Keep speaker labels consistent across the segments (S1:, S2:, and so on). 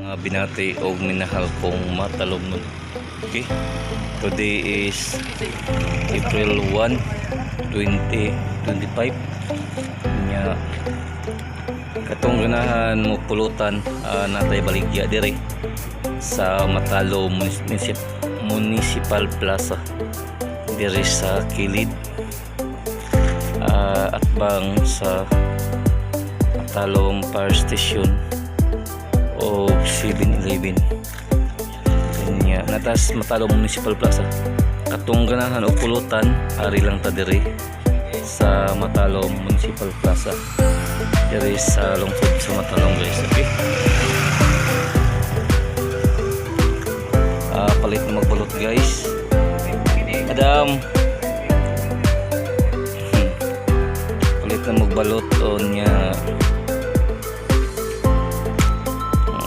S1: Mga binati og minahal kong matalomnon. Okay. Today is April 1, 2025. Nya katong ganahan mo pulutan, natay baligya diri sa Matalom Municipal Plaza, diri sa kilid, atbang sa Matalom Fire Station o 7-Eleven. Kanya natas Matalom Municipal Plaza. Katong ganahan og pulutan, ari lang ta diri sa Matalom Municipal Plaza, diri sa lungsod sa Matalom, guys. Okay, palit na magbalot, guys. Adam. Palit na magbalot o niya.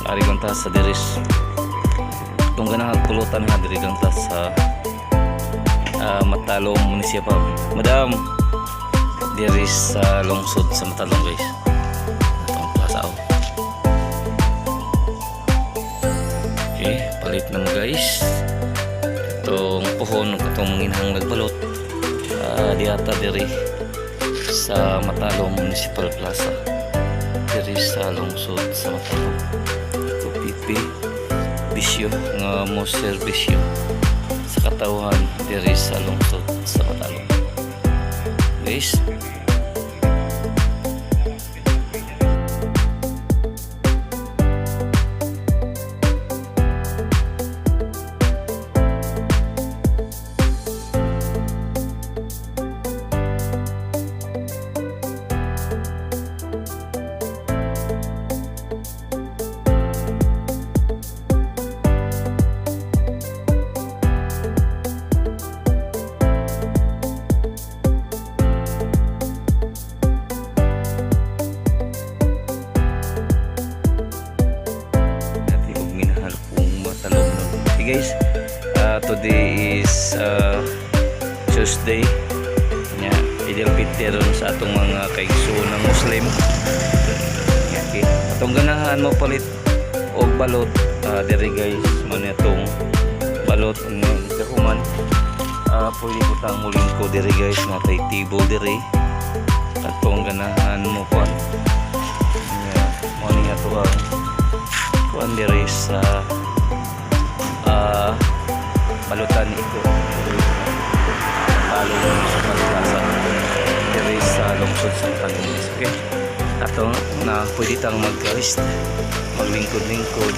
S1: Ari lang ta sa diris. Itong ganahan pulutan ha, diri lang ta sa Matalom Municipal. Madam, diri sa lungsod sa Matalom, guys. Itong plaza oh. Okay, palit na mo, guys. Itong puhon katong manginhang nagbalot. Diata diri sa Matalom Municipal Plaza. Diri sa lungsod sa Matalom. Ito pipi bisyo nga mo serbisyo sa katawhan diri sa lungsod sa Matalom. Guys, natin og minahal kong matalom. Okay guys, today is Tuesday nya, Idul Fitr sa atong mga kaigsuonan ng Muslim. Nya, okay. Atong ganahan mo palit og balot, diri guys, mo ni atong balot nga kahuman, pwede ko tang mulingko diri, guys. Natay table diri atong ganahan mo kuan. Nya, mo ni ato ang kuan diri sa balutan iko diri sa Matalom Municipal Plaza, diri sa lungsod sa Matalom. Okay, ato na pwede tang mag-rest, maglingkod-lingkod.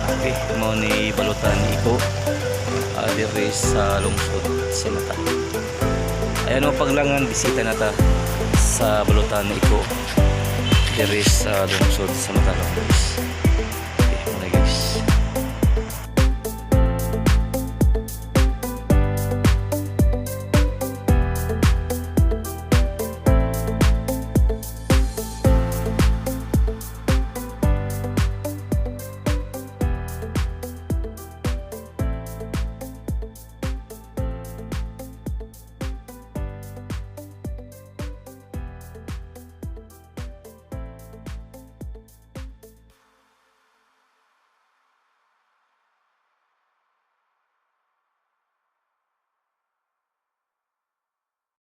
S1: Okay, mao ni balutan iko, diri sa lungsod sa Matalom. Ayan o, paglangan bisita na ta sa balutan iko diri sa lungsod sa Matalom, guys.